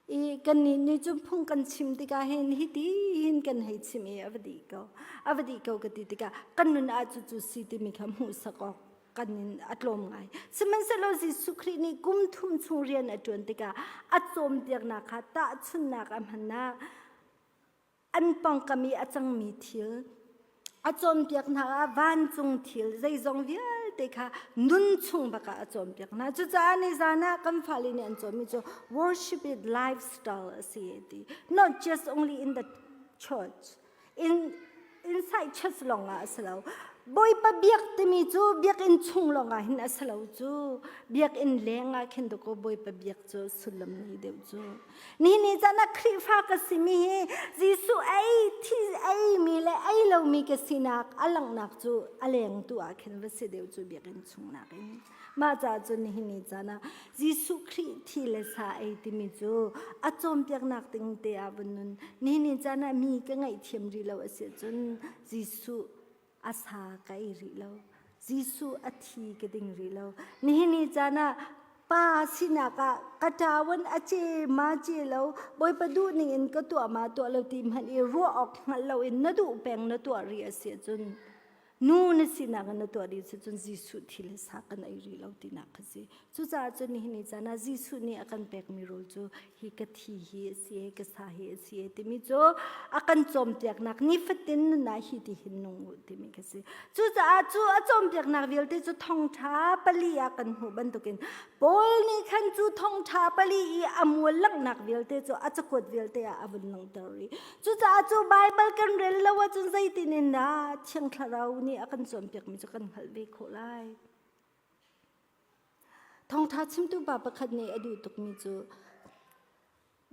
I kannih nih cun phung kan chim tikah hin hiti hin kan hei chim i a va dih ko. A va dih ko ka ti tikah kan nun ah cucu si timi kha hmuhsak awk kan in a tlawm ngai. Sihmanhsehlaw Jesuh Khrih nih kum thum chung rian a ṭuan tikah a cawnpiaknak kha tahchunhnak a hmannak an pawngkam i a cangmi thil a cawnpiak hna ah vancung thil zeizong vialte kha nun chung bak ah a cawnpiak hna. Cucaah nizan ah kan fale nih an cawnmi cu worship is lifestyle a si ti. Not just only in the church. In inside church lawng ah a si lo. Bawipa biak timi cu biakinn chung lawng ah hin a si lo cu. Biakinn leng ah khin dakaw Bawipa biak cu sullam nei deuh cu. Nihin caan ah Khrihfa ka simi hi Jesuh ei thi ei mi le ei lomi ka sinak a langhnak cu a leng tu ah khin va si deuh cu biakinn chung nakin. Mah caah cun nihin ni caan ah Jesuh Khrih thi le sa ei timi cu a cawnpiaknak ding te ah vun nun. Nihin ni caan ah mi ka ngaihthiam rih lo a si ahcun Jesuh a sa ka ei rih lo. Jesuh a thi ka ding rih lo. Nihin ni caan ah pa sinak ah ka ṭawan a ce ma ce lo Bawipa duh ning in ka tuah ma tuah lo ti hmanh i ruah awk hngalh lo in na duh peng na tuah rih a si ahcun nu na sinak in na tuah rih si cun Jesuh thi le sa kan ei rih lo tinak kha si. Cucaah cun nihin ni caan ah Jesuh nih a kan pekmi rawl cu hi ka thi hi a si e ka sa hi a si e timi cu a kan cawmpiaknak nifatin nun ah hi ti hin nung u timi ka si. Cucaah cu a cawmpiaknak vialte cu thongṭha pali ah kan hmuh bantukin Paul nih khan cu thongṭha pali i a mual langhnak vialte cu a cakuat vialte ah a vun langhter rih. Cucaah cu Baibal kan rel lo ahcun zeitin in dah Thiang Thlarau nih a kan cawnpiakmi cu kan hngalh ve khawh lai? Thawngṭha chimtu pa pakhat nih a duh tukmi cu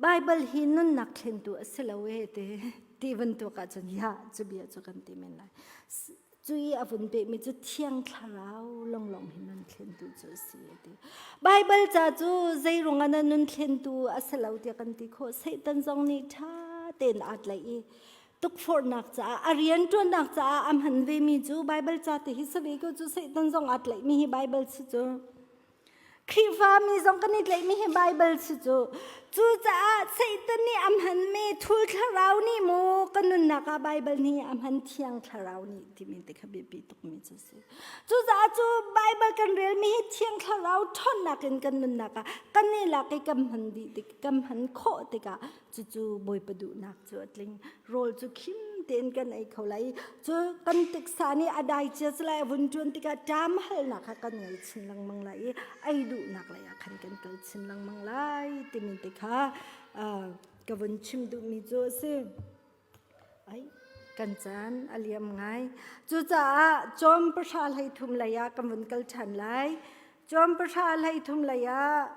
Baibal hi nunnak thlentu a si lo ee ti ti bantuk ahcun ya cu bia cu kan ti men lai. Cu i a vun pehmi cu Thiang Thlarau lawnglawng hi nun thlentu cu a si a ti. Baibal ca cu zeiruang ah na nun thlentu a si lo tiah kan ti khawh. Satan zong nih ṭha tein aa tlaih i tukforhnak caah a rianṭuannak caah a hman vemi cu Baibal ca te hi si ve ko cu Satan zong aa tlaihmi hi Baibal si cu. Khrihfami zong kan i tlaihmi hi Baibal si cu. Cucaah Satan nih a hmanmi thul thlarau nih maw kan nunnak ah Baibal nih a hman thiang thlarau nih timi te kha biapi tukmi cu si. Cucaah cu Baibal kan relmi hi thiang thlarau ṭhawnnak in kan nunnak ah kan i lak i kan hman dih tik kan hman khawh tikah cucu Bawipa duhnak cu a tling. Rawl cu khim tein kan ei kho lai. Cu kan tiksa nih a dai cia lai a vun ṭuan tikah ṭam halnak kha kan ngei chin lengmang lai i ei duhnak lei ah khan kan kal chin lengmang lai timi te kha ka vun chim duhmi cu a si. Ai, kan caan a liam ngai. Cucaah cawm pahra hlei thum lei ah kan vun kal ṭhan lai. Cawm pahra hlei thum lei ah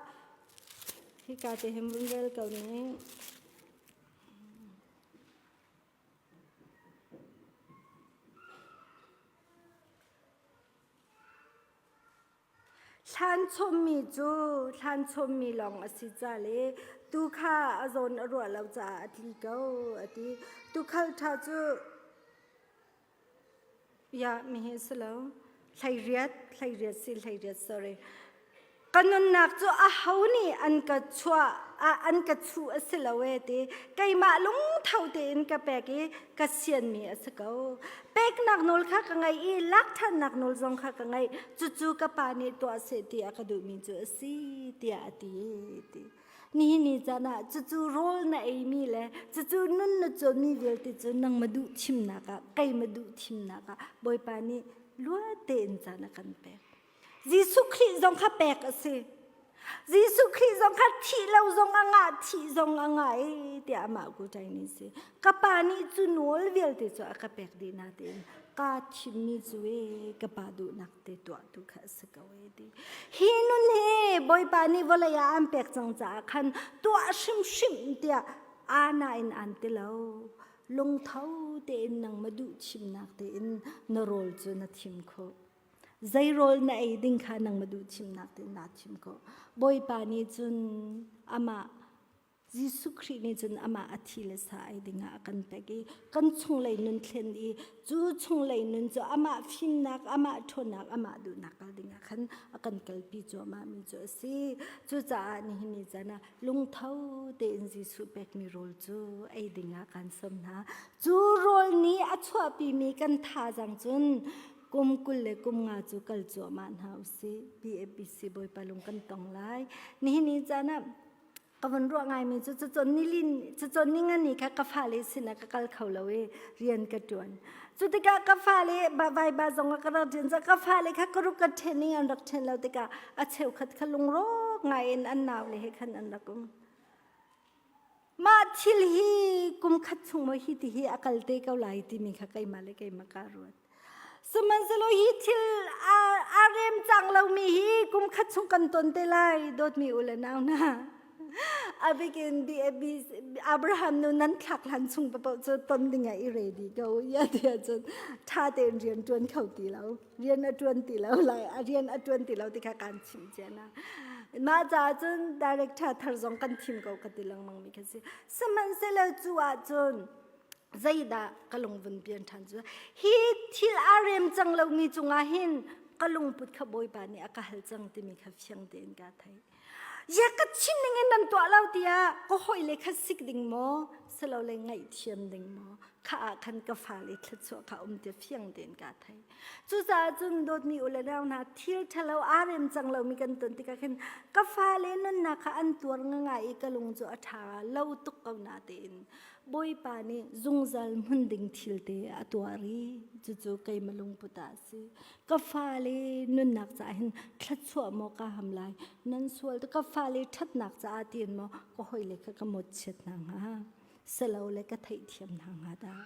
hika te hin vun rel ko ning. Hlan chommi cu hlan chommi lawng a si ca le tu kha a zawn a ruah lo caah a tli ko a ti. Tuukhal ṭha cu ya mi hi si lo. 18, 18 si 18 sorry. Ka nunnak cu aho nih an ka chuah an ka chuh a si lo e ti keimah lungtho tein ka pek i ka sianmi a si ko. Peknak nawl kha ka ngei i lak ṭhannak nawl zong kha ka ngei. Cucu ka pa nih tuah seh ti a ka duhmi cu a si tiah a ti. ti. Nihin ni caan ah cucu rawl na eimi le cucu nun na cawnmi vialte cu nangmah duh thimnak ah keimah duh thimnak ah Bawipa nih luat tein caan a kan pek. Jesuh Khrih zong kha pek a si. Jesuh Khrih zong kha thih lo zong a ngah, thih zong a ngah i tiah amah kuṭai nih si. Ka pa nih cu nawl vialte cu a ka pek dih natein kaa thimmi cu e ka pa duhnak te tuah tu kha a si ko e ti. Hi nun hi Bawipa nih vawlei ah an pek cang caah khan tuah hrimhrim tiah ana in an ti lo. Lungtho tein nangmah duh chimnak tein na rawl cu na thim khawh. Zei rawl na ei ding kha nangmah duh chimnak tein naa thim khawh. Bawipa nih cun amah Jesuh Khrih nih cun amah a thi le sa ei dingah a kan pek i kan chunglei nun thlen i cu chunglei nun cu amah fimnak, amah ṭhawnnak, amah duhnak kal dingah khan a kan kalpi cuahmahmi cu a si. Cucaah nihin ni caan ah lungtho tein Jesuh pekmi rawl cu ei dingah kan sawm hna. Cu rawl nih a chuahpimi kan thazaang cun kum 20 le kum nga cu kal cuahmah hna usih. BABC Bawipa lung kan tong lai. Nihin ni caan ah ka von ruah ngaimi cu cucun nilin cucun ningani kha ka fale sinah ka kal kho lo i rian ka ṭuan. Cu tikah ka fale vai ba zong ah ka rak ṭin ca ka fale kha ka ruk ka ṭhen ning an rak ṭhen lo tikah a cheukhat kha lungrawk ngai in an naule he khan an rak um. Mah thil hi kum khat chung maw hi ti hi a kal te ko lai timi kha keimah le keimah kaa ruat. Sihmanhsehlaw hi thil a rem cang lomi hi kum khat chung kan ton te lai dawtmi u le nau hna. A bikin Abraham nu nan thlak hlan chung paoh cu ton ding ah i ready ko ya tiah cun ṭha tein rian ṭuan kho ti lo rian a ṭuan ti lo lai a rian a ṭuan ti lo ti kha kaan chimh cia na mah caah cun director thar zong kan thim ko ka ti lengmang mi kha si sihmanhsehlaw cu ah cun zeidah ka lungvun pian ṭhan cu hi thil aa rem cang lomi cungah hin ka lungput kha Bawipa nih a ka hal cang timi kha fiang tein kaa thei. Ya ka chim ning in nan tuah lo tiah ka hawile kha sik ding maw silole ngaihthiam ding maw kha ah khan ka fale thluachuah kha um ti fiang tein kaa thei. Cucaah cun dawtmi u le nau hna thil ṭhalo aa rem cang lomi kan ton tikah khin ka fale nunnak kha an tuar ngangai i ka lung cu a ṭha lo tuk ko na tein Bawipa nih zungzal hmun ding thil te a tuah rih. Cucu keimah lungput ah a si. Ka fale nunnak caah hin thluachuah maw ka ham lai? Nan sual ka fale ṭhatnak caah tiin maw ka hawile kha ka mawtchiat hna hnga? Silole ka theihthiam hna hnga dah?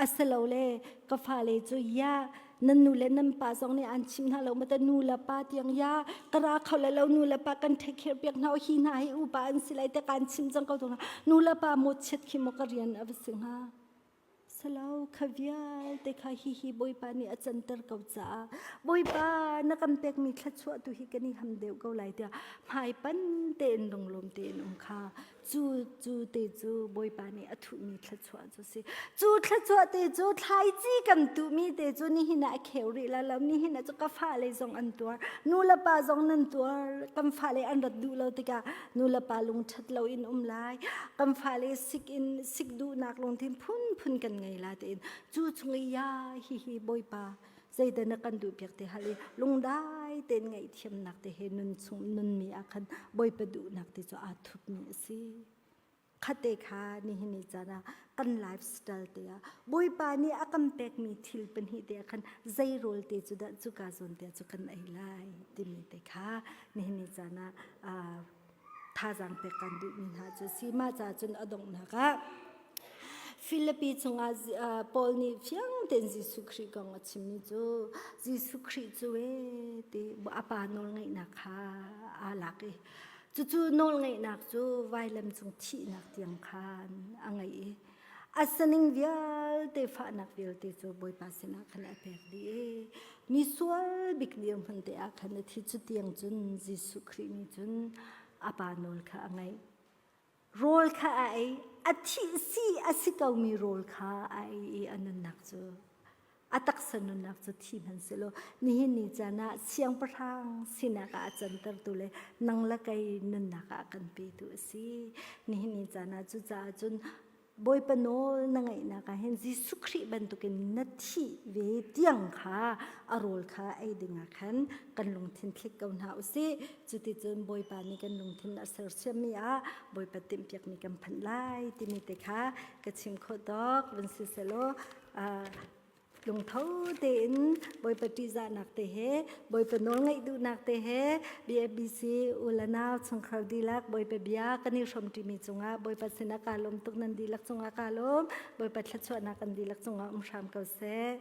Asilole ka fale cu ya nan nu le nan pa zong nih an chim hna lo ma ta nu le pa tiang ya ka ra kho le lo nu le pa kan take care piak hna hi hna hi upa an si lai te kan chim cang ko tung nu le pa mawtchiat khi maw ka rian a va si hnga Salo kha vialte kha hihi Bawipa nih a canter ko caah Bawipa na kan pekmi thluachuah tu hi kan i ham deuh ko lai tiah hmaipan tein lunglawm tein um kha. Cu cu te cu Bawipa nih a thuhmi thluachuah cu si. Cu thluachuah te cu thlaici kan tuhmi te cu nihin ah a kheu rih la lo. Nihin ah cu ka fale zong an tuar. Nu le pa zong nan tuar. Kan fale an rat duh lo tikah nu le pa lungṭhat lo in um lai. Kan fale sik in sik duhnak lungthin phunphun kan ngei la tiin cu chung i ya hihi Bawipa zeidah na kan duh piak te hal i lungdai tein ngaihthiamnak te he nun chung nunmi ah khan Bawipa duhnak te cu aa thupmi a si. Khate kha nihin ni caan ah kan lifestyle te ah Bawipa nih a kan pekmi thil pahnih te ah khan zei rawl te cu dah cuka zawn te cu kan ei lai timi te kha nihin ni caan ah thazaang pek kan duhmi hna cu si. Mah ca cun a donghnak ah Philippi chungah Paul nih fiang tein Jesuh Khrih kong a chimmi cu Jesuh Khrih cu e ti a pa nawlngeihnak kha aa lak i cucu nawlngeihnak cu vailam cung thihnak tiang khan a ngeih i a saning vialte fahnak vialte cu Bawipa sinah khan a pek dih i mi sual bik dirhmun te ah khan a thi cu tiang cun Jesuh Khrih nih cun a pa nawl kha a ngaih. Rawl kha a ei, a thih si a si komi rawl kha a ei i a nunnak cu a taksa nunnak cu thi hmanhsehlaw nihin ni caan ah siangpahrang sinak ah a cantertu le nang le kei nunnak ah a kan petu a si. Nihin ni caan ah cucaah cun Bawipa nawl na ngaihnak ah hin Jesuh Khrih bantukin na thih ve tiang kha a rawl kha ei dingah khan kan lungthin thlik ko hna u sih. Cuticun Bawipa nih kan lungthin a sersiammi ah Bawipa timhpiakmi kan phanh lai timi te kha ka chim khawh tawk vun si selaw lungtho tein Bawipa ṭihzahnak te he Bawipa nawlngaih duhnak te he BFBC u le nau chungkhar dihlak Bawipa bia kan i hrawmṭimi cungah Bawipa sinah kaa lawm tuk nan dihlak cungah kaa lawm Bawipa thluachuahnak kan dihlak cungah um hram ko seh.